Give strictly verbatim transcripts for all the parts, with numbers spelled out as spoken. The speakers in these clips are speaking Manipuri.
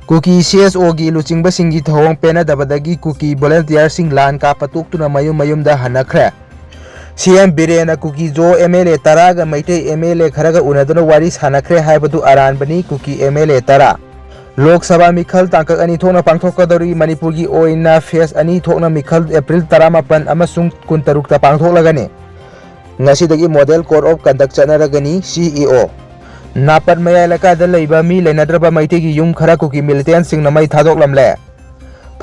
ꯀꯨꯀꯤ ꯁꯤ ꯑꯦꯁ ꯑꯣꯒꯤ ꯂꯨꯆꯤꯡꯕꯁꯤꯡꯒꯤ ꯊꯧꯑꯣꯡ ꯄꯦꯟꯅꯗꯕꯗꯒꯤ ꯀꯨꯀꯤ ꯚꯣꯂꯨꯟꯇꯤꯌꯔꯁꯤꯡ ꯂꯥꯟ ꯀꯥꯞꯄ ꯇꯣꯛꯇꯨꯅ ꯃꯌꯨꯝ ꯃꯌꯨꯝꯗ ꯍꯟꯅꯈ꯭ꯔꯦ꯫ ꯁꯤ ꯑꯦꯝ ꯕꯤꯔꯦꯟꯅ Kuki Zo M L A ꯇꯔꯥꯒ ꯃꯩꯇꯩ ꯑꯦꯝ ꯑꯦꯜ ꯑꯦ ꯈꯔꯒ ꯎꯅꯗꯨꯅ ꯋꯥꯔꯤ ꯁꯥꯟꯅꯈ꯭ꯔꯦ ꯍꯥꯏꯕꯗꯨ ꯑꯔꯥꯟꯕꯅꯤ꯫ ꯀꯨꯀꯤ ꯑꯦꯝ ꯑꯦꯜ ꯑꯦ ꯇꯔꯥ꯫ ꯂꯣꯛ ꯁꯚꯥ ꯃꯤꯈꯜ ꯇꯥꯡꯀꯛ ꯑꯅꯤ ꯊꯣꯛꯅ ꯄꯥꯡꯊꯣꯛꯀꯗꯧꯔꯤ꯫ ꯃꯅꯤꯄꯨꯔꯒꯤ ꯑꯣꯏꯅ ꯐꯦꯁ ꯑꯅꯤ ꯊꯣꯛꯅ ꯃꯤꯈꯜ ꯑꯦꯄ꯭ꯔꯤꯜ ꯇꯔꯥꯃꯥꯄꯟ ꯑꯃꯁꯨꯡ ꯀꯨꯟꯇꯔꯨꯛꯇ ꯄꯥꯡꯊꯣꯛꯂꯒꯅꯤ꯫ ꯉꯁꯤꯗꯒꯤ ꯃꯣꯗꯦꯜ ꯀꯣꯗ ꯑꯣꯐ ꯀꯟꯗꯛ ꯆꯠꯅꯔꯒꯅꯤ꯫ ꯁꯤ ꯏ ꯑꯣ꯫ ꯅꯥꯄꯠ ꯃꯌꯥꯏ ꯂꯩꯀꯥꯏꯗ ꯂꯩꯕ ꯃꯤ ꯂꯩꯅꯗ꯭ꯔꯕ ꯃꯩꯇꯩꯒꯤ ꯌꯨꯝ ꯈꯔ ꯀꯨꯀꯤ ꯃꯤꯂꯤꯇꯦꯟꯁꯤꯡꯅ ꯃꯩ ꯊꯥꯗꯣꯛꯂꯝꯂꯦ꯫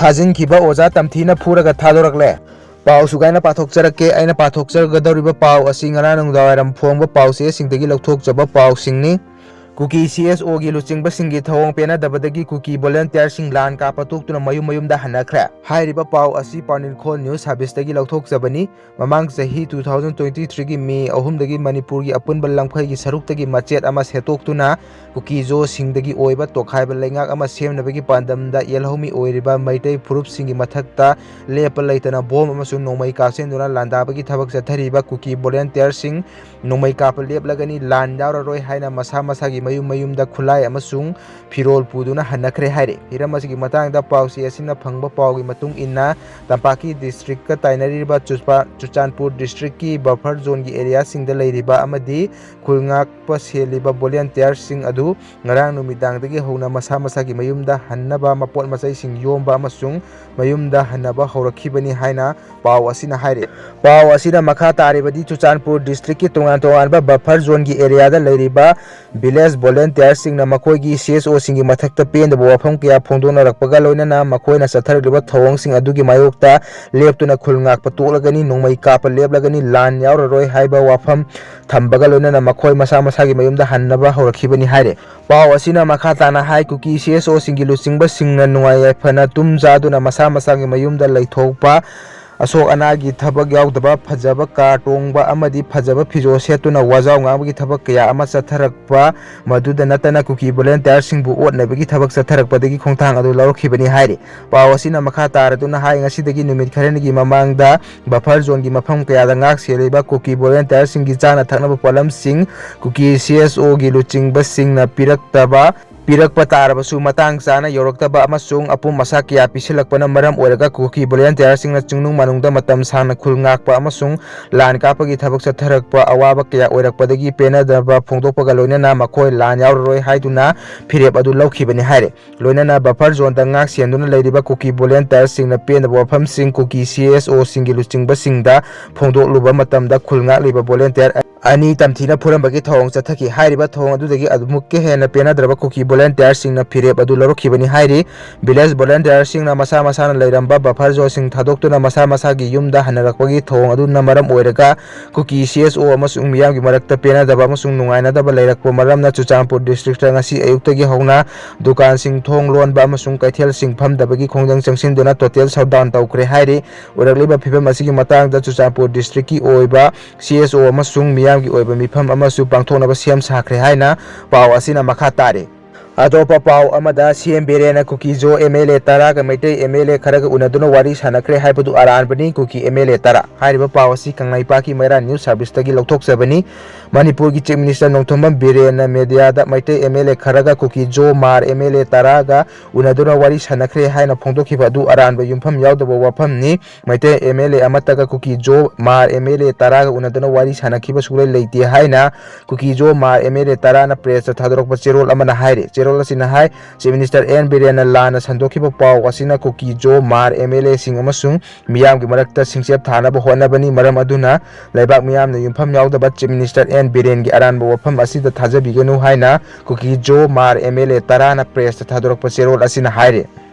ꯐꯥꯖꯤꯟꯈꯤꯕ ꯑꯣꯖꯥ ꯇꯝꯊꯤꯅ ꯐꯨꯔꯒ ꯊꯥꯗꯣꯔꯛꯂꯦ꯫ ꯄꯥꯎ ꯁꯨꯒꯥꯏꯅ ꯄꯥꯊꯣꯛꯆꯔꯛꯀꯦ꯫ ꯑꯩꯅ ꯄꯥꯊꯣꯛꯆꯒꯗꯧꯔꯤꯕ ꯄꯥꯎ ꯑꯁꯤ ꯉꯔꯥꯡ ꯅꯨꯡꯗꯥꯡꯋꯥꯏꯔꯝ ꯐꯣꯡꯕ ꯄꯥꯎꯆꯦꯁꯤꯡꯗꯒꯤ ꯂꯧꯊꯣꯛꯆꯕ ꯄꯥꯎꯁꯤꯡꯅꯤ꯫ ꯀꯨꯀꯤ ꯁꯤ ꯑꯦꯁ ꯑꯣꯒꯤ ꯂꯨꯆꯤꯡꯕꯁꯤꯡꯒꯤ ꯊꯧꯑꯣꯡ ꯄꯦꯟꯅꯗꯕꯗꯒꯤ ꯀꯨꯀꯤ ꯚꯣꯂꯨꯟꯇꯤꯌꯔꯁꯤꯡ ꯂꯥꯟ ꯀꯥꯞꯄ ꯇꯣꯛꯇꯨꯅ ꯃꯌꯨꯝ ꯃꯌꯨꯝꯗ ꯍꯟꯅꯈ꯭ꯔꯦ꯫ ꯍꯥꯏꯔꯤꯕ ꯄꯥꯎ ꯑꯁꯤ ꯄꯥꯎꯅꯤꯡꯈꯣꯜ ꯅ꯭ꯌꯨꯁ ꯁꯥꯔꯚꯤꯁꯇꯒꯤ ꯂꯧꯊꯣꯛꯆꯕꯅꯤ꯫ ꯃꯃꯥꯡ ꯆꯍꯤ two thousand twenty threeꯒꯤ ꯃꯦ ꯑꯍꯨꯝꯗꯒꯤ ꯃꯅꯤꯄꯨꯔꯒꯤ ꯑꯄꯨꯟꯕ ꯂꯝꯈꯩꯒꯤ ꯁꯔꯨꯛꯇꯒꯤ ꯃꯆꯦꯠ ꯑꯃ ꯁꯦꯠꯇꯣꯛꯇꯨꯅ ꯀꯨꯀꯤ ꯖꯣꯁꯤꯡꯗꯒꯤ ꯑꯣꯏꯕ ꯇꯣꯈꯥꯏꯕ ꯂꯩꯉꯥꯛ ꯑꯃ ꯁꯦꯝꯅꯕꯒꯤ ꯄꯥꯟꯗꯝꯗ ꯌꯦꯜꯍꯧꯃꯤ ꯑꯣꯏꯔꯤꯕ ꯃꯩꯇꯩ ꯐꯨꯔꯨꯞꯁꯤꯡꯒꯤ ꯃꯊꯛꯇ ꯂꯦꯞꯄ ꯂꯩꯇꯅ ꯕꯣꯝ ꯑꯃꯁꯨꯡ ꯅꯣꯡꯃꯩ ꯀꯥꯞꯁꯤꯟꯗꯨꯅ ꯂꯥꯟꯗꯥꯕꯒꯤ ꯊꯕꯛ ꯆꯠꯊꯔꯤꯕ ꯀꯨꯀꯤ ꯚꯣꯂꯨꯟꯇꯤꯌꯔꯁꯤꯡ ꯅꯣꯡꯃꯩ ꯀꯥꯞꯄ ꯂꯦꯞꯂꯒꯅꯤ, ꯂꯥꯟ ꯌꯥꯎꯔꯔꯣꯏ ꯍꯥꯏꯅ ꯃꯁꯥ ꯃꯁꯥꯒꯤ ꯃꯌꯨꯝ ꯃꯌꯨꯝꯗ ꯈꯨꯠꯂꯥꯏ ꯑꯃꯁꯨꯡ ꯐꯤꯔꯣꯜ ꯄꯨꯗꯨꯅ ꯍꯟꯅꯈ꯭ꯔꯦ ꯍꯥꯏꯔꯤ꯫ ꯍꯤꯔꯝ ꯑꯁꯤꯒꯤ ꯃꯇꯥꯡꯗ ꯄꯥꯎꯆꯦ ꯑꯁꯤꯅ ꯐꯪꯕ ꯄꯥꯎꯒꯤ ꯃꯇꯨꯡ ꯏꯟꯅ, ꯇꯝꯄꯥꯛꯀꯤ ꯗꯤꯁꯇ꯭ꯔꯤꯛꯀ ꯇꯥꯏꯅꯔꯤꯕ ꯆꯨꯄꯥ-, ꯆꯨꯔꯆꯥꯟꯄꯨꯔ ꯗꯤꯁꯇ꯭ꯔꯤꯛꯀꯤ ꯕꯐꯔ ꯖꯣꯟꯒꯤ ꯑꯦꯔꯤꯌꯥꯁꯤꯡꯗ ꯂꯩꯔꯤꯕ ꯑꯃꯗꯤ ꯈꯨꯜ ꯉꯥꯛꯄ ꯁꯦꯜꯂꯤꯕ ꯚꯣꯂꯨꯟꯇꯤꯌꯔꯁꯤꯡ ꯑꯗꯨ ꯉꯔꯥꯡ ꯅꯨꯃꯤꯗꯥꯡꯗꯒꯤ ꯍꯧꯅ ꯃꯁꯥ ꯃꯁꯥꯒꯤ ꯃꯌꯨꯝꯗ ꯍꯟꯅꯕ ꯃꯄꯣꯠ ꯃꯆꯩꯁꯤꯡ ꯌꯣꯝꯕ ꯑꯃꯁꯨꯡ ꯃꯌꯨꯝꯗ ꯍꯟꯅꯕ ꯍꯧꯔꯛꯈꯤꯕꯅꯤ ꯍꯥꯏꯅ ꯄꯥꯎ ꯑꯁꯤꯅ ꯍꯥꯏꯔꯤ꯫ ꯄꯥꯎ ꯑꯁꯤꯅ ꯃꯈꯥ ꯇꯥꯔꯤꯕꯗꯤ, ꯆꯨꯔꯆꯥꯟꯄꯨꯔ ꯗꯤꯁꯇ꯭ꯔꯤꯛꯀꯤ ꯇꯣꯉꯥꯟ ꯇꯣꯉꯥꯟꯕ ꯕꯐꯔ ꯖꯣꯟꯒꯤ ꯑꯦꯔꯤꯌꯥꯗ ꯂꯩꯔꯤꯕ ꯚꯤꯂꯦꯖ ꯚꯣꯂꯨꯟꯇꯤꯌꯔꯁꯤꯡꯅ ꯃꯈꯣꯏꯒꯤ ꯁꯤ ꯑꯦꯁ ꯑꯣꯁꯤꯡꯒꯤ ꯃꯊꯛꯇ ꯄꯦꯟꯗꯕ ꯋꯥꯐꯝ ꯀꯌꯥ ꯐꯣꯡꯗꯣꯛꯅꯔꯛꯄꯒ ꯂꯣꯏꯅꯅ ꯃꯈꯣꯏꯅ ꯆꯠꯊꯔꯛꯂꯤꯕ ꯊꯧꯑꯣꯡꯁꯤꯡ ꯑꯗꯨꯒꯤ ꯃꯥꯌꯣꯛꯇ ꯂꯦꯞꯇꯨꯅ ꯈꯨꯜ ꯉꯥꯛꯄ ꯇꯣꯛꯂꯒꯅꯤ, ꯅꯣꯡꯃꯩ ꯀꯥꯞꯄ ꯂꯦꯞꯂꯒꯅꯤ, ꯂꯥꯟ ꯌꯥꯎꯔꯔꯣꯏ ꯍꯥꯏꯕ ꯋꯥꯐꯝ ꯊꯝꯕꯒ ꯂꯣꯏꯅꯅ ꯃꯈꯣꯏ ꯃꯁꯥ ꯃꯁꯥꯒꯤ ꯃꯌꯨꯝꯗ ꯍꯟꯅꯕ ꯍꯧꯔꯛꯈꯤꯕꯅꯤ ꯍꯥꯏꯔꯦ꯫ ꯄꯥꯎ ꯑꯁꯤꯅ ꯃꯈꯥ ꯇꯥꯅ ꯍꯥꯏ, ꯀꯨꯀꯤ ꯁꯤ ꯑꯦꯁ ꯑꯣꯁꯤꯡꯒꯤ ꯂꯨꯆꯤꯡꯕꯁꯤꯡꯅ ꯅꯨꯡꯉꯥꯏ ꯌꯥꯏꯐꯅ ꯇꯨꯝ ꯆꯥꯗꯨꯅ ꯃꯁꯥ ꯃꯁꯥꯒꯤ ꯃꯌꯨꯝꯗ ꯂꯩꯊꯣꯛꯄ, ꯑꯁꯣꯛ ꯑꯅꯥꯒꯤ ꯊꯕꯛ ꯌꯥꯎꯗꯕ, ꯐꯖꯕ ꯀꯥꯔ ꯇꯣꯡꯕ ꯑꯃꯗꯤ ꯐꯖꯕ ꯐꯤꯖꯣꯜ ꯁꯦꯠꯇꯨꯅ ꯋꯥꯖꯥꯎ ꯉꯥꯡꯕꯒꯤ ꯊꯕꯛ ꯀꯌꯥ ꯑꯃ ꯆꯠꯊꯔꯛꯄ, ꯃꯗꯨꯗ ꯅꯠꯇꯅ ꯀꯨꯀꯤ ꯚꯣꯂꯨꯟꯇꯤꯌꯔꯁꯤꯡꯕꯨ ꯑꯣꯠꯅꯕꯒꯤ ꯊꯕꯛ ꯆꯠꯊꯔꯛꯄꯗꯒꯤ ꯈꯣꯡꯊꯥꯡ ꯑꯗꯨ ꯂꯧꯔꯛꯈꯤꯕꯅꯤ ꯍꯥꯏꯔꯤ꯫ ꯄꯥꯎ ꯑꯁꯤꯅ ꯃꯈꯥ ꯇꯥꯔꯗꯨꯅ ꯍꯥꯏ, ꯉꯁꯤꯗꯒꯤ ꯅꯨꯃꯤꯠ ꯈꯔꯅꯤꯒꯤ ꯃꯃꯥꯡꯗ ꯕꯐꯔ ꯖꯣꯟꯒꯤ ꯃꯐꯝ ꯀꯌꯥꯗ ꯉꯥꯛ ꯁꯦꯜꯂꯤꯕ ꯀꯨꯀꯤ ꯚꯣꯂꯨꯟꯇꯤꯌꯔꯁꯤꯡꯒꯤ ꯆꯥꯅ ꯊꯛꯅꯕ ꯄꯣꯠꯂꯝꯁꯤꯡ ꯀꯨꯀꯤ ꯁꯤ ꯑꯦꯁ ꯑꯣꯒꯤ ꯂꯨꯆꯤꯡꯕꯁꯤꯡꯅ ꯄꯤꯔꯛꯇꯕ ꯄꯤꯔꯛꯄ ꯇꯥꯔꯕꯁꯨ ꯃꯇꯥꯡ ꯆꯥꯅ ꯌꯧꯔꯛꯇꯕ ꯑꯃꯁꯨꯡ ꯑꯄꯨꯝ ꯑꯁꯥ ꯀꯌꯥ ꯄꯤꯁꯤꯜꯂꯛꯄꯅ ꯃꯔꯝ ꯑꯣꯏꯔꯒ ꯀꯨꯀꯤ ꯚꯣꯂꯨꯟꯇꯤꯌꯔꯁꯤꯡꯅ ꯆꯤꯡꯅꯨꯡ ꯃꯥꯅꯨꯡꯗ ꯃꯇꯝ ꯁꯥꯡꯅ ꯈꯨꯜ ꯉꯥꯛꯄ ꯑꯃꯁꯨꯡ ꯂꯥꯟ ꯀꯥꯞꯄꯒꯤ ꯊꯕꯛ ꯆꯠꯊꯔꯛꯄ ꯑꯋꯥꯕ ꯀꯌꯥ ꯑꯣꯏꯔꯛꯄꯗꯒꯤ ꯄꯦꯟꯅꯗꯕ ꯐꯣꯡꯗꯣꯛꯄꯒ ꯂꯣꯏꯅꯅ ꯃꯈꯣꯏ ꯂꯥꯟ ꯌꯥꯎꯔꯔꯣꯏ ꯍꯥꯏꯗꯨꯅ ꯐꯤꯔꯦꯞ ꯑꯗꯨ ꯂꯧꯈꯤꯕꯅꯤ ꯍꯥꯏꯔꯦ꯫ ꯂꯣꯏꯅꯅ ꯕꯐꯔ ꯖꯣꯟꯗ ꯉꯥꯛ ꯁꯦꯟꯗꯨꯅ ꯂꯩꯔꯤꯕ ꯀꯨꯀꯤ ꯚꯣꯂꯨꯟꯇꯤꯌꯔꯁꯤꯡꯅ ꯄꯦꯟꯗꯕ ꯋꯥꯐꯝꯁꯤꯡ ꯀꯨꯀꯤ ꯁꯤ ꯑꯦꯁ ꯑꯣꯁꯤꯡꯒꯤ ꯂꯨꯆꯤꯡꯕꯁꯤꯡꯗ ꯐꯣꯡꯗꯣꯛꯂꯨꯕ ꯃꯇꯝꯗ ꯈꯨꯜ ꯉꯥꯛꯂꯤꯕ ꯚꯣꯂꯨꯟꯇꯤꯌꯔ ꯑꯅꯤ ꯇꯝꯊꯤꯅ ꯐꯨꯔꯝꯕꯒꯤ ꯊꯧꯑꯣꯡ ꯆꯠꯊꯈꯤ꯫ ꯍꯥꯏꯔꯤꯕ ꯊꯧꯑꯣꯡ ꯑꯗꯨꯗꯒꯤ ꯑꯃꯨꯛꯀ ꯍꯦꯟꯅ ꯄꯦꯟꯅꯗ꯭ꯔꯕ ꯀꯨꯀꯤ ꯚꯣꯂꯨꯟꯇꯤꯌꯔꯁꯤꯡꯅ ꯐꯤꯔꯦꯞ ꯑꯗꯨ ꯂꯧꯔꯛꯈꯤꯕꯅꯤ ꯍꯥꯏꯔꯤ꯫ ꯚꯤꯂꯦꯖ ꯚꯣꯂꯨꯟꯇꯤꯌꯔꯁꯤꯡꯅ ꯃꯁꯥ ꯃꯁꯥꯅ ꯂꯩꯔꯝꯕ ꯕꯐꯔ ꯖꯣꯟꯁꯤꯡ ꯊꯥꯗꯣꯛꯇꯨꯅ ꯃꯁꯥ ꯃꯁꯥꯒꯤ ꯌꯨꯝꯗ ꯍꯟꯅꯔꯛꯄꯒꯤ ꯊꯧꯑꯣꯡ ꯑꯗꯨꯅ ꯃꯔꯝ ꯑꯣꯏꯔꯒ ꯀꯨꯀꯤ ꯁꯤ ꯑꯦꯁ ꯑꯣ ꯑꯃꯁꯨꯡ ꯃꯤꯌꯥꯝꯒꯤ ꯃꯔꯛꯇ ꯄꯦꯟꯅꯗꯕ ꯑꯃꯁꯨꯡ ꯅꯨꯡꯉꯥꯏꯅꯗꯕ ꯂꯩꯔꯛꯄ ꯃꯔꯝꯅ ꯆꯨꯔꯆꯥꯟꯄꯨꯔ ꯗꯤꯁꯇ꯭ꯔꯤꯛꯇ ꯉꯁꯤ ꯑꯌꯨꯛꯇꯒꯤ ꯍꯧꯅ ꯗꯨꯀꯥꯟꯁꯤꯡ ꯊꯣꯡ ꯂꯣꯟꯕ ꯑꯃꯁꯨꯡ ꯀꯩꯊꯦꯜꯁꯤꯡ ꯐꯝꯗꯕꯒꯤ ꯈꯣꯡꯖꯪ ꯆꯪꯁꯤꯟꯗꯨꯅ ꯇꯣꯇꯦꯜ ꯁꯠꯗꯥꯎꯟ ꯇꯧꯈ꯭ꯔꯦ ꯍꯥꯏꯔꯤ꯫ ꯑꯣꯏꯔꯛꯂꯤꯕ ꯐꯤꯕꯝ ꯑꯁꯤꯒꯤ ꯃꯇꯥꯡꯗ ꯆꯨꯔꯆꯥꯟꯄꯨꯔ ꯗꯤꯁꯇ꯭ꯔꯤꯛꯀꯤ ꯑꯣꯏꯕ ꯁꯤ ꯑꯦꯁ ꯑꯣ ꯑꯃꯁꯨꯡ ꯃꯤꯌꯥꯝꯒꯤ ꯑꯣꯏꯕ ꯃꯤꯐꯝ ꯑꯃꯁꯨ ꯄꯥꯡꯊꯣꯛꯅꯕ ꯁꯦꯝ ꯁꯥꯈ꯭ꯔꯦ ꯍꯥꯏꯅ ꯄꯥꯎ ꯑꯁꯤꯅ ꯃꯈꯥ ꯇꯥꯔꯤ꯫ ꯑꯇꯣꯞꯄ ꯄꯥꯎ ꯑꯃꯗ, ꯁꯤ ꯑꯦꯝ ꯕꯤꯔꯦꯟꯅ Kuki Zo M L A ꯇꯔꯥꯒ ꯃꯩꯇꯩ ꯑꯦꯝ ꯑꯦꯜ ꯑꯦ ꯈꯔꯒ ꯎꯅꯗꯨꯅ ꯋꯥꯔꯤ ꯁꯥꯟꯅꯈ꯭ꯔꯦ ꯍꯥꯏꯕꯗꯨ ꯑꯔꯥꯟꯕꯅꯤ, ꯀꯨꯀꯤ ꯑꯦꯝ ꯑꯦꯜ ꯑꯦ ꯇꯔꯥ꯫ ꯍꯥꯏꯔꯤꯕ ꯄꯥꯎ ꯑꯁꯤ ꯀꯪꯂꯩꯄꯥꯛꯀꯤ ꯃꯩꯔꯥ ꯅ꯭ꯌꯨꯁ ꯁꯥꯔꯚꯤꯁꯇꯒꯤ ꯂꯧꯊꯣꯛꯆꯕꯅꯤ꯫ ꯃꯅꯤꯄꯨꯔꯒꯤ ꯆꯤꯐ ꯃꯤꯅꯤꯁꯇꯔ ꯅꯣꯡꯊꯣꯝꯕꯝ ꯕꯤꯔꯦꯟꯅ ꯃꯦꯗꯤꯌꯥꯗ ꯃꯩꯇꯩ ꯑꯦꯝ ꯑꯦꯜ ꯑꯦ ꯈꯔꯒ ꯀꯨꯀꯤ ꯖꯣ ꯃꯥꯔ ꯑꯦꯝ ꯑꯦꯜ ꯑꯦ ꯇꯔꯥꯒ ꯎꯅꯗꯨꯅ ꯋꯥꯔꯤ ꯁꯥꯟꯅꯈ꯭ꯔꯦ ꯍꯥꯏꯅ ꯐꯣꯡꯗꯣꯛꯈꯤꯕ ꯑꯗꯨ ꯑꯔꯥꯟꯕ ꯌꯨꯝꯐꯝ ꯌꯥꯎꯗꯕ ꯋꯥꯐꯝꯅꯤ꯫ ꯃꯩꯇꯩ ꯑꯦꯝ ꯑꯦꯜ ꯑꯦ ꯑꯃꯠꯇꯒ ꯀꯨꯀꯤ ꯖꯣ ꯃꯥꯔ ꯑꯦꯝ ꯑꯦꯜ ꯑꯦ ꯇꯔꯥꯒ ꯎꯅꯗꯨꯅ ꯋꯥꯔꯤ ꯁꯥꯟꯅꯈꯤꯕ ꯁꯨꯡꯂꯩ ꯂꯩꯇꯦ ꯍꯥꯏꯅ ꯀꯨꯀꯤ ꯖꯣ ꯃꯥꯔ ꯑꯦꯝ ꯑꯦꯜ ꯑꯦ ꯇꯔꯥꯅ ꯄ꯭ꯔꯦꯁꯇ ꯊꯥꯗꯣꯔꯛꯄ ꯆꯦꯔꯣꯜ ꯑꯃꯅ ꯍꯥꯏꯔꯤ꯫ ꯆꯦꯔꯣꯜ ꯑꯁꯤꯅ ꯍꯥꯏ, ꯆꯤꯐ ꯃꯤꯅꯤꯁꯇꯔ ꯑꯦꯟ ꯕꯤꯔꯦꯟꯅ ꯂꯥꯟꯅ ꯁꯟꯗꯣꯛꯈꯤꯕ ꯄꯥꯎ ꯑꯁꯤꯅ ꯀꯨꯀꯤ ꯖꯣ ꯃꯥꯔ ꯑꯦꯝ ꯑꯦꯜ ꯑꯦꯁꯤꯡ ꯑꯃꯁꯨꯡ ꯃꯤꯌꯥꯝꯒꯤ ꯃꯔꯛꯇ ꯁꯤꯡꯆꯦꯞ ꯊꯥꯅꯕ ꯍꯣꯠꯅꯕꯅꯤ꯫ ꯃꯔꯝ ꯑꯗꯨꯅ ꯂꯩꯕꯥꯛ ꯃꯤꯌꯥꯝꯅ ꯌꯨꯝꯐꯝ ꯌꯥꯎꯗꯕ ꯆꯤꯐ ꯃꯤꯅꯤꯁꯇꯔ ꯑꯦꯟ ꯕꯤꯔꯦꯟꯒꯤ ꯑꯔꯥꯟꯕ ꯋꯥꯐꯝ ꯑꯁꯤꯗ ꯊꯥꯖꯕꯤꯒꯅꯨ ꯍꯥꯏꯅ ꯀꯨꯀꯤ ꯖꯣ ꯃꯥꯔ ꯑꯦꯝ ꯑꯦꯜ ꯑꯦ ꯇꯔꯥꯅ ꯄ꯭ꯔꯦꯁꯇ ꯊꯥꯗꯣꯔꯛꯄ ꯆꯦꯔꯣꯜ ꯑꯁꯤꯅ ꯍꯥꯏꯔꯤ꯫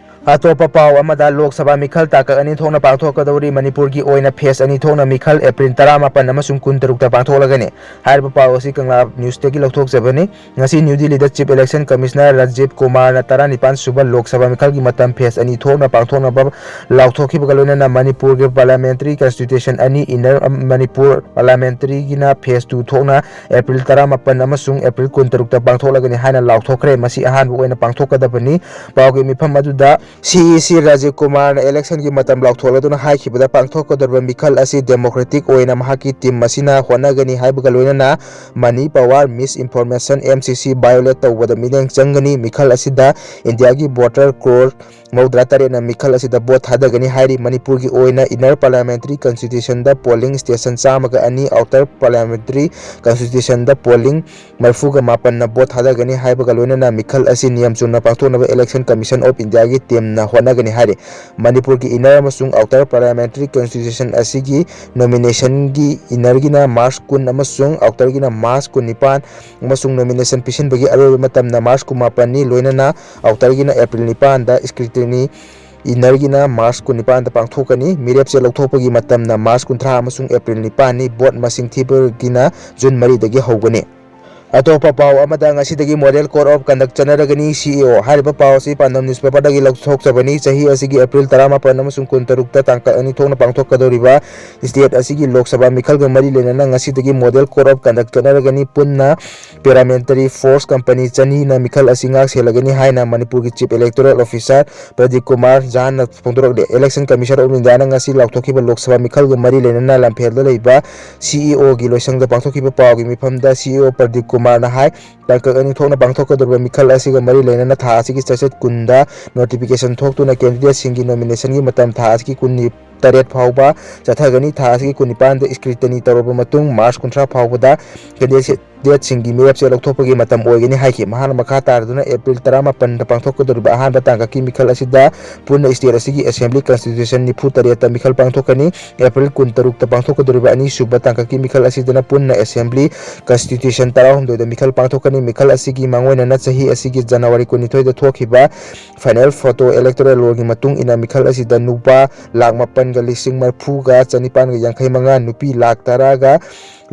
ꯑꯇꯣꯞꯄ ꯄꯥꯎ ꯑꯃꯗ, ꯂꯣꯛ ꯁꯚꯥ ꯃꯤꯈꯜ ꯇꯥꯡꯀꯛ ꯑꯅꯤ ꯊꯣꯛꯅ ꯄꯥꯡꯊꯣꯛꯀꯗꯧꯔꯤ꯫ ꯃꯅꯤꯄꯨꯔꯒꯤ ꯑꯣꯏꯅ ꯐꯦꯁ ꯑꯅꯤ ꯊꯣꯛꯅ ꯃꯤꯈꯜ ꯑꯦꯄ꯭ꯔꯤꯜ ꯇꯔꯥꯃꯥꯄꯟ ꯑꯃꯁꯨꯡ ꯀꯨꯟꯇꯔꯨꯛꯇ ꯄꯥꯡꯊꯣꯛꯂꯒꯅꯤ꯫ ꯍꯥꯏꯔꯤꯕ ꯄꯥꯎ ꯑꯁꯤ ꯀꯪꯂꯥ ꯅ꯭ꯌꯨꯁꯇꯒꯤ ꯂꯧꯊꯣꯛꯆꯕꯅꯤ꯫ ꯉꯁꯤ ꯅ꯭ꯌꯨ ꯗꯤꯜꯂꯤꯗ ꯆꯤꯐ ꯏꯂꯦꯛꯁꯟ ꯀꯃꯤꯁꯅꯔ ꯔꯥꯖꯤꯕ ꯀꯨꯃꯥꯔꯅ ꯇꯔꯥꯅꯤꯄꯥꯟ ꯁꯨꯕ ꯂꯣꯛ ꯁꯚꯥ ꯃꯤꯈꯜꯒꯤ ꯃꯇꯝ ꯐꯦꯁ ꯑꯅꯤ ꯊꯣꯛꯅ ꯄꯥꯡꯊꯣꯛꯅꯕ ꯂꯥꯎꯊꯣꯛꯈꯤꯕꯒ ꯂꯣꯏꯅꯅ ꯃꯅꯤꯄꯨꯔꯒꯤ ꯄꯥꯔꯂꯤꯌꯥꯃꯦꯟꯇꯔꯤ ꯀꯟꯁꯇꯤꯇ꯭ꯌꯨꯁꯟ ꯑꯅꯤ, ꯏꯟꯅꯔ ꯃꯅꯤꯄꯨꯔ ꯄꯥꯔꯂꯤꯌꯥꯃꯦꯟꯇꯔꯤꯒꯤꯅ ꯐꯦꯁ ꯇꯨ ꯊꯣꯛꯅ ꯑꯦꯄ꯭ꯔꯤꯜ ꯇꯔꯥꯃꯥꯄꯟ ꯑꯃꯁꯨꯡ ꯑꯦꯄ꯭ꯔꯤꯜ ꯀꯨꯟꯇꯔꯨꯛꯇ ꯄꯥꯡꯊꯣꯛꯂꯒꯅꯤ ꯍꯥꯏꯅ ꯂꯥꯎꯊꯣꯛꯈ꯭ꯔꯦ꯫ ꯃꯁꯤ ꯑꯍꯥꯟꯕ ꯑꯣꯏꯅ ꯄꯥꯡꯊꯣꯛꯀꯗꯕꯅꯤ꯫ ꯄꯥꯎꯒꯤ ꯃꯤꯐꯝ ꯑꯗꯨꯗ ꯁꯤ ꯏ ꯁꯤ ꯔꯥꯖꯤꯕ ꯀꯨꯃꯥꯔꯅ election ꯒꯤ ꯃꯇꯝ ꯂꯥꯎꯊꯣꯛꯂꯗꯨꯅ ꯍꯥꯏꯈꯤꯕꯗ, ꯄꯥꯡꯊꯣꯛꯀꯗꯧꯔꯤꯕ ꯃꯤꯈꯜ ꯑꯁꯤ democratic ꯑꯣꯏꯅ ꯃꯍꯥꯛꯀꯤ team ꯑꯁꯤꯅ ꯍꯣꯠꯅꯒꯅꯤ ꯍꯥꯏꯕꯒ ꯂꯣꯏꯅꯅ money power, misinformation, M C C violate ꯇꯧꯕꯗ ꯃꯤꯠꯌꯦꯡ ꯆꯪꯒꯅꯤ꯫ ꯃꯤꯈꯜ ꯑꯁꯤꯗ ꯏꯟꯗꯤꯌꯥꯒꯤ voter crore ꯃꯧꯗ꯭ꯔꯥ ꯇꯔꯦꯠꯅ ꯃꯤꯈꯜ ꯑꯁꯤꯗ vote ꯊꯥꯗꯒꯅꯤ ꯍꯥꯏꯔꯤ꯫ ꯃꯅꯤꯄꯨꯔꯒꯤ ꯑꯣꯏꯅ inner parliamentary constitution ꯗ polling station ꯆꯥꯝꯃꯒ ꯑꯅꯤ, outer parliamentary constitution ꯗ polling ꯃꯔꯤꯐꯨꯒ ꯃꯥꯄꯟꯅ vote ꯊꯥꯗꯒꯅꯤ ꯍꯥꯏꯕꯒ ꯂꯣꯏꯅꯅ ꯃꯤꯈꯜ ꯑꯁꯤ ꯅꯤꯌꯝ ꯆꯨꯝꯅ ꯄꯥꯡꯊꯣꯛꯅꯕ Election Commission of India ꯒꯤ team ꯅ ꯍꯣꯠꯅꯒꯅꯤ ꯍꯥꯏꯔꯤ꯫ ꯃꯅꯤꯄꯨꯔꯒꯤ inner ꯑꯃꯁꯨꯡ outer parliamentary constitution ꯑꯁꯤꯒꯤ nomination ꯒꯤ inner ꯒꯤꯅ March ꯀꯨꯟ ꯑꯃꯁꯨꯡ outer ꯒꯤꯅ March ꯀꯨꯟꯅꯤꯄꯥꯟ ꯑꯃꯁꯨꯡ nomination ꯄꯤꯁꯤꯟꯕꯒꯤ ꯑꯔꯣꯏꯕ ꯃꯇꯝꯅ March ꯀꯨꯟꯃꯥꯄꯟꯅꯤ꯫ ꯂꯣꯏꯅꯅ outer ꯒꯤꯅ April ꯅꯤꯄꯥꯟꯗ scrutiny, inner ꯒꯤꯅ March ꯀꯨꯟꯅꯤꯄꯥꯟꯗ ꯄꯥꯡꯊꯣꯛꯀꯅꯤ꯫ ꯃꯤꯔꯦꯞꯆꯦ ꯂꯧꯊꯣꯛꯄꯒꯤ ꯃꯇꯝꯅ March ꯀꯨꯟꯊ꯭ꯔꯥ ꯑꯃꯁꯨꯡ April ꯅꯤꯄꯥꯟꯅꯤ꯫ Vote ꯃꯁꯤꯡ ꯊꯤꯕꯒꯤꯅ June ꯃꯔꯤꯗꯒꯤ ꯍꯧꯒꯅꯤ꯫ ꯑꯇꯣꯞꯄ ꯄꯥꯎ ꯑꯃꯗ, ꯉꯁꯤꯗꯒꯤ model code of conduct ꯆꯠꯅꯔꯒꯅꯤ, C A O꯫ ꯍꯥꯏꯔꯤꯕ ꯄꯥꯎ ꯑꯁꯤ ꯄꯥꯟꯗꯝ newspaper ꯗꯒꯤ ꯂꯧꯊꯣꯛꯆꯕꯅꯤ꯫ ꯆꯍꯤ ꯑꯁꯤꯒꯤ April ꯇꯔꯥꯃꯥꯄꯟ ꯑꯃꯁꯨꯡ ꯀꯨꯟꯇꯔꯨꯛꯇ ꯇꯥꯡꯀꯛ ꯑꯅꯤ ꯊꯣꯛꯅ ꯄꯥꯡꯊꯣꯛꯀꯗꯧꯔꯤꯕ state ꯑꯁꯤꯒꯤ Lok Sabha ꯃꯤꯈꯜꯒ ꯃꯔꯤ ꯂꯩꯅꯅ ꯉꯁꯤꯗꯒꯤ model code of conduct ꯆꯠꯅꯔꯒꯅꯤ꯫ ꯄꯨꯟꯅ paramilitary force company ꯆꯅꯤꯅ ꯃꯤꯈꯜ ꯑꯁꯤ ꯉꯥꯛ ꯁꯦꯜꯂꯒꯅꯤ ꯍꯥꯏꯅ ꯃꯅꯤꯄꯨꯔꯒꯤ Chief Electoral Officer Pradeep Kumar ꯖꯥꯟꯅ ꯐꯣꯡꯗꯣꯔꯛꯂꯤ꯫ Election Commission of India ꯅ ꯉꯁꯤ ꯂꯥꯎꯊꯣꯛꯈꯤꯕ Lok Sabha ꯃꯤꯈꯜꯒ ꯃꯔꯤ ꯂꯩꯅꯅ ꯂꯝꯐꯦꯜꯗ ꯂꯩꯕ C E O ꯒꯤ ꯂꯣꯏꯁꯪꯗ ꯄꯥꯡꯊꯣꯛꯈꯤꯕ ꯄꯥꯎꯒꯤ ꯃꯤꯐꯝꯗ C E O ꯄ꯭ꯔꯗꯤꯞ ꯀꯨꯃꯥꯔꯅ ꯍꯥꯏ, ꯇꯥꯡꯀꯛ ꯑꯅꯤ ꯊꯣꯛꯅ ꯄꯥꯡꯊꯣꯛꯀꯗꯧꯔꯤꯕ ꯃꯤꯈꯜ ꯑꯁꯤꯒ ꯃꯔꯤ ꯂꯩꯅꯅ ꯊꯥ ꯑꯁꯤꯒꯤ ꯆꯩꯆꯠ ꯀꯨꯟꯗ notification ꯊꯣꯛꯇꯨꯅ candidate ꯁꯤꯡꯒꯤ nomination ꯒꯤ ꯃꯇꯝ ꯊꯥ ꯑꯁꯤꯒꯤ ꯀꯨꯟꯅꯤ ꯇꯔꯦꯠ ꯐꯥꯎꯕ ꯆꯠꯊꯒꯅꯤ꯫ ꯊꯥ ꯑꯁꯤꯒꯤ ꯀꯨꯟꯅꯤꯄꯥꯟꯗ scrutiny ꯇꯧꯔꯕ ꯃꯇꯨꯡ, March ꯀꯨꯟꯊ꯭ꯔꯥ ꯐꯥꯎꯕꯗ candidate ꯁꯤꯡꯒꯤ ꯃꯤꯔꯦꯞꯆꯦ ꯂꯧꯊꯣꯛꯄꯒꯤ ꯃꯇꯝ ꯑꯣꯏꯒꯅꯤ ꯍꯥꯏꯈꯤ꯫ ꯃꯍꯥꯛꯅ ꯃꯈꯥ ꯇꯥꯔꯗꯨꯅ April ꯇꯔꯥꯃꯥꯄꯟꯗ ꯄꯥꯡꯊꯣꯛꯀꯗꯧꯔꯤꯕ ꯑꯍꯥꯟꯕ ꯇꯥꯡꯀꯛꯀꯤ ꯃꯤꯈꯜ ꯑꯁꯤꯗ ꯄꯨꯟꯅ state ꯑꯁꯤꯒꯤ Assembly Constitution ꯅꯤꯐꯨ ꯇꯔꯦꯠꯇ ꯃꯤꯈꯜ ꯄꯥꯡꯊꯣꯛꯀꯅꯤ꯫ April ꯀꯨꯟꯇꯔꯨꯛꯇ ꯄꯥꯡꯊꯣꯛꯀꯗꯧꯔꯤꯕ ꯑꯅꯤꯁꯨꯕ ꯇꯥꯡꯀꯛꯀꯤ ꯃꯤꯈꯜ ꯑꯁꯤꯗꯅ ꯄꯨꯟꯅ Assembly Constitution ꯇꯔꯥꯍꯨꯝꯗꯣꯏꯗ ꯃꯤꯈꯜ ꯄꯥꯡꯊꯣꯛꯀꯅꯤ꯫ ꯃꯤꯈꯜ ꯑꯁꯤꯒꯤ ꯃꯥꯡꯑꯣꯏꯅꯅ ꯆꯍꯤ ꯑꯁꯤꯒꯤ January ꯀꯨꯟꯅꯤꯊꯣꯏꯗ ꯊꯣꯛꯈꯤꯕ Final Photo Electoral Roll ꯒꯤ ꯃꯇꯨꯡ ꯏꯟꯅ ꯃꯤꯈꯜ ꯑꯁꯤꯗ ꯅꯨꯄꯥ ꯂꯥꯈ ꯃꯥꯄꯟꯒ ꯂꯤꯁꯤꯡ ꯃꯔꯤꯐꯨꯒ ꯆꯅꯤꯄꯥꯟꯒ ꯌꯥꯡꯈꯩ ꯃꯉꯥ, ꯅꯨꯄꯤ ꯂꯥꯈ ꯇꯔꯥꯒ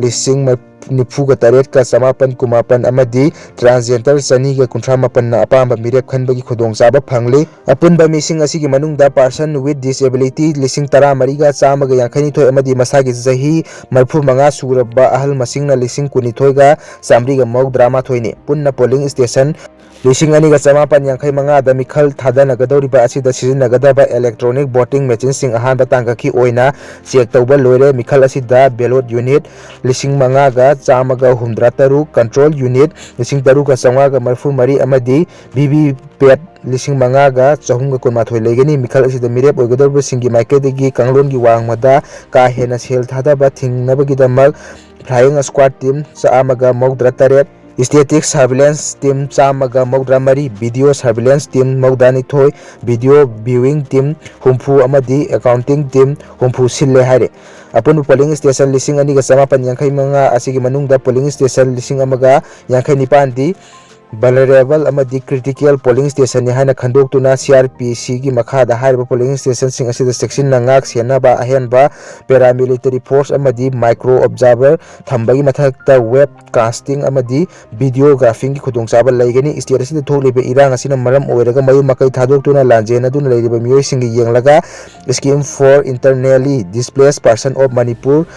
ꯂꯤꯁꯤꯡ ꯅꯤꯐꯨꯒ ꯇꯔꯦꯠꯀ ꯆꯃꯥꯄꯟ ꯀꯨꯟꯃꯥꯄꯟ ꯑꯃꯗꯤ transgender ꯆꯅꯤꯒ ꯀꯨꯟꯊ꯭ꯔꯥ ꯃꯥꯄꯟꯅ ꯑꯄꯥꯝꯕ ꯃꯤꯔꯦꯞ ꯈꯟꯕꯒꯤ ꯈꯨꯗꯣꯡꯆꯥꯕ ꯐꯪꯂꯤ꯫ ꯑꯄꯨꯟꯕ ꯃꯤꯁꯤꯡ ꯑꯁꯤꯒꯤ ꯃꯅꯨꯡꯗ person with disability ꯂꯤꯁꯤꯡ ꯇꯔꯥꯃꯔꯤꯒ ꯆꯥꯝꯃꯒ ꯌꯥꯡꯈꯩꯅꯤꯊꯣꯏ ꯑꯃꯗꯤ ꯃꯁꯥꯒꯤ ꯆꯍꯤ ꯃꯔꯤꯐꯨ ꯃꯉꯥ ꯁꯨꯔꯕ ꯑꯍꯜ ꯃꯁꯤꯡꯅ ꯂꯤꯁꯤꯡ ꯀꯨꯟꯅꯤꯊꯣꯏꯒ ꯆꯥꯝꯃꯔꯤꯒ ꯃꯧꯗ꯭ꯔꯥ ꯃꯥꯊꯣꯏꯅꯤ꯫ ꯄꯨꯟꯅ polling station ꯂꯤꯁꯤꯡ ꯑꯅꯤꯒ ꯆꯃꯥꯄꯟ ꯌꯥꯡꯈꯩ ꯃꯉꯥꯗ ꯃꯤꯈꯜ ꯊꯥꯗꯅꯒꯗꯧꯔꯤꯕ ꯑꯁꯤꯗ ꯁꯤꯖꯤꯟꯅꯒꯗꯕ electronic voting machineꯁꯤꯡ ꯑꯍꯥꯟꯕ ꯇꯥꯡꯀꯛꯀꯤ ꯑꯣꯏꯅ check ꯇꯧꯕ ꯂꯣꯏꯔꯦ꯫ ꯃꯤꯈꯜ ꯑꯁꯤꯗ ballot unit ꯂꯤꯁꯤꯡ ꯃꯉꯥꯒ ꯆꯥꯝꯃꯒ ꯍꯨꯝꯗ꯭ꯔꯥ ꯇꯔꯨꯛ, control unit ꯂꯤꯁꯤꯡ ꯇꯔꯨꯛꯀ ꯆꯥꯝꯃꯉꯥꯒ ꯃꯔꯤꯐꯨ ꯃꯔꯤ ꯑꯃꯗꯤ VVPAT ꯂꯤꯁꯤꯡ ꯃꯉꯥꯒ ꯆꯍꯨꯝꯒ ꯀꯨꯟꯃꯥꯊꯣꯏ ꯂꯩꯒꯅꯤ꯫ ꯃꯤꯈꯜ ꯑꯁꯤꯗ ꯃꯤꯔꯦꯞ ꯑꯣꯏꯒꯗꯧꯔꯤꯕꯁꯤꯡꯒꯤ ꯃꯥꯏꯀꯩꯗꯒꯤ ꯀꯥꯡꯂꯣꯟꯒꯤ ꯋꯥꯡꯃꯗ ꯀꯥ ꯍꯦꯟꯅ ꯁꯦꯜ ꯊꯥꯗꯕ ꯊꯤꯡꯅꯕꯒꯤꯗꯃꯛ flying squad team ꯆꯥꯝꯃꯒ ꯃꯧꯗ꯭ꯔꯥ ꯇꯔꯦꯠ, static surveillance team ꯆꯥꯝꯃꯒ ꯃꯧꯗ꯭ꯔꯥ ꯃꯔꯤ, video surveillance team ꯃꯧꯗ꯭ꯔꯥ ꯅꯤꯊꯣꯏ, video viewing team ꯍꯨꯝꯐꯨ ꯑꯃꯗꯤ accounting team ꯍꯨꯝꯐꯨ ꯁꯤꯜꯂꯦ ꯍꯥꯏꯔꯦ꯫ ꯑꯄꯨꯟꯕ polling station ꯂꯤꯁꯤꯡ ꯑꯅꯤꯒ ꯆꯃꯥꯄꯟ ꯌꯥꯡꯈꯩ ꯃꯉꯥ ꯑꯁꯤꯒꯤ ꯃꯅꯨꯡꯗ polling station ꯂꯤꯁꯤꯡ ꯑꯃꯒ ꯌꯥꯡꯈꯩ ꯅꯤꯄꯥꯟꯗꯤ vulnerable ꯑꯃꯗꯤ critical polling stationꯅꯤ ꯍꯥꯏꯅ ꯈꯟꯗꯣꯛꯇꯨꯅ CRPCꯒꯤ ꯃꯈꯥꯗ ꯍꯥꯏꯔꯤꯕ polling stationꯁꯤꯡ ꯑꯁꯤꯗ ꯆꯦꯛꯁꯤꯟꯅ ꯉꯥꯛ ꯁꯦꯟꯅꯕ ꯑꯍꯦꯟꯕ paramilitary force ꯑꯃꯗꯤ micro observer ꯊꯝꯕꯒꯤ ꯃꯊꯛꯇ web casting ꯑꯃꯗꯤ videographingꯒꯤ ꯈꯨꯗꯣꯡꯆꯥꯕ ꯂꯩꯒꯅꯤ꯫ State ꯑꯁꯤꯗ ꯊꯣꯛꯂꯤꯕ ꯏꯔꯥꯡ ꯑꯁꯤꯅ ꯃꯔꯝ ꯑꯣꯏꯔꯒ ꯃꯌꯨꯝ ꯃꯀꯩ ꯊꯥꯗꯣꯛꯇꯨꯅ ꯂꯥꯟꯖꯦꯟꯅꯗꯨꯅ ꯂꯩꯔꯤꯕ ꯃꯤꯑꯣꯏꯁꯤꯡꯒꯤ ꯌꯦꯡꯂꯒ Scheme for Internally Displaced Person of Manipur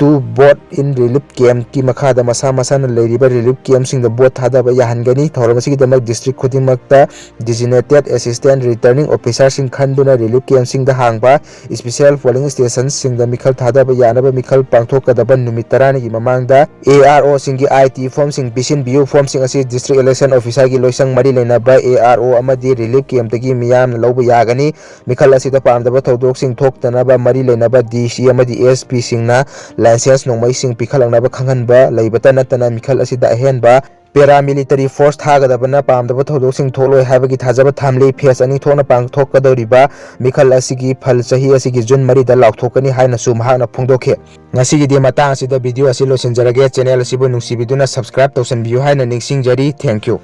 to Board in Relief Campꯀꯤ ꯃꯈꯥꯗ ꯃꯁꯥ ꯃꯁꯥꯅ ꯂꯩꯔꯤꯕ relief campꯁꯤꯡꯗ vote ꯊꯥꯗꯕ ꯌꯥꯍꯟꯒꯅꯤ꯫ ꯊꯧꯔꯝ ꯑꯁꯤꯒꯤꯗꯃꯛ district ꯈꯨꯗꯤꯡꯃꯛꯇ designated assistant returning officerꯁꯤꯡ ꯈꯟꯗꯨꯅ relief campꯁꯤꯡꯗ ꯍꯥꯡꯕ special polling stationꯁꯤꯡꯗ ꯃꯤꯈꯜ ꯊꯥꯗꯕ ꯌꯥꯅꯕ ꯃꯤꯈꯜ ꯄꯥꯡꯊꯣꯛꯀꯗꯕ ꯅꯨꯃꯤꯠ ꯇꯔꯥꯅꯤꯒꯤ ꯃꯃꯥꯡꯗ AROꯁꯤꯡꯒꯤ IT formꯁꯤꯡ ꯄꯤꯁꯤꯟꯕꯤꯌꯨ꯫ Formꯁꯤꯡ ꯑꯁꯤ district election officerꯒꯤ ꯂꯣꯏꯁꯪ ꯃꯔꯤ ꯂꯩꯅꯕ ARO ꯑꯃꯗꯤ relief campꯇꯒꯤ ꯃꯤꯌꯥꯝꯅ ꯂꯧꯕ ꯌꯥꯒꯅꯤ꯫ ꯃꯤꯈꯜ ꯑꯁꯤꯗ ꯄꯥꯝꯗꯕ ꯊꯧꯗꯣꯛꯁꯤꯡ ꯊꯣꯛꯇꯅꯕ ꯃꯔꯤ ꯂꯩꯅꯕ DC ꯑꯃꯗꯤ SPꯁꯤꯡꯅ license ꯅꯣꯡꯃꯩꯁꯤꯡ ꯄꯤꯈꯠꯂꯛꯅꯕ ꯈꯪꯍꯟꯕ ꯂꯩꯕꯇ ꯅꯠꯇꯅ ꯃꯤꯈꯜ ꯑꯁꯤꯗ ꯑꯍꯦꯟꯕ paramilitary force ꯊꯥꯒꯗꯕꯅ ꯄꯥꯝꯗꯕ ꯊꯧꯗꯣꯛꯁꯤꯡ ꯊꯣꯛꯂꯣꯏ ꯍꯥꯏꯕꯒꯤ ꯊꯥꯖꯕ ꯊꯝꯂꯤ꯫ Phase ꯑꯅꯤ ꯊꯣꯛꯅ ꯄꯥꯡꯊꯣꯛꯀꯗꯧꯔꯤꯕ ꯃꯤꯈꯜ ꯑꯁꯤꯒꯤ ꯐꯜ ꯆꯍꯤ ꯑꯁꯤꯒꯤ June ꯃꯔꯤꯗ ꯂꯥꯎꯊꯣꯛꯀꯅꯤ ꯍꯥꯏꯅꯁꯨ ꯃꯍꯥꯛꯅ ꯐꯣꯡꯗꯣꯛꯈꯤ꯫ ꯉꯁꯤꯒꯤꯗꯤ ꯃꯇꯥꯡ ꯑꯁꯤꯗ video ꯑꯁꯤ ꯂꯣꯏꯁꯤꯟꯖꯔꯒꯦ꯫ Channel ꯑꯁꯤꯕꯨ ꯅꯨꯡꯁꯤꯕꯤꯗꯨꯅ subscribe ꯇꯧꯁꯤꯟꯕꯤꯌꯨ ꯍꯥꯏꯅ ꯅꯤꯡꯁꯤꯡꯖꯔꯤ꯫ Thank you꯫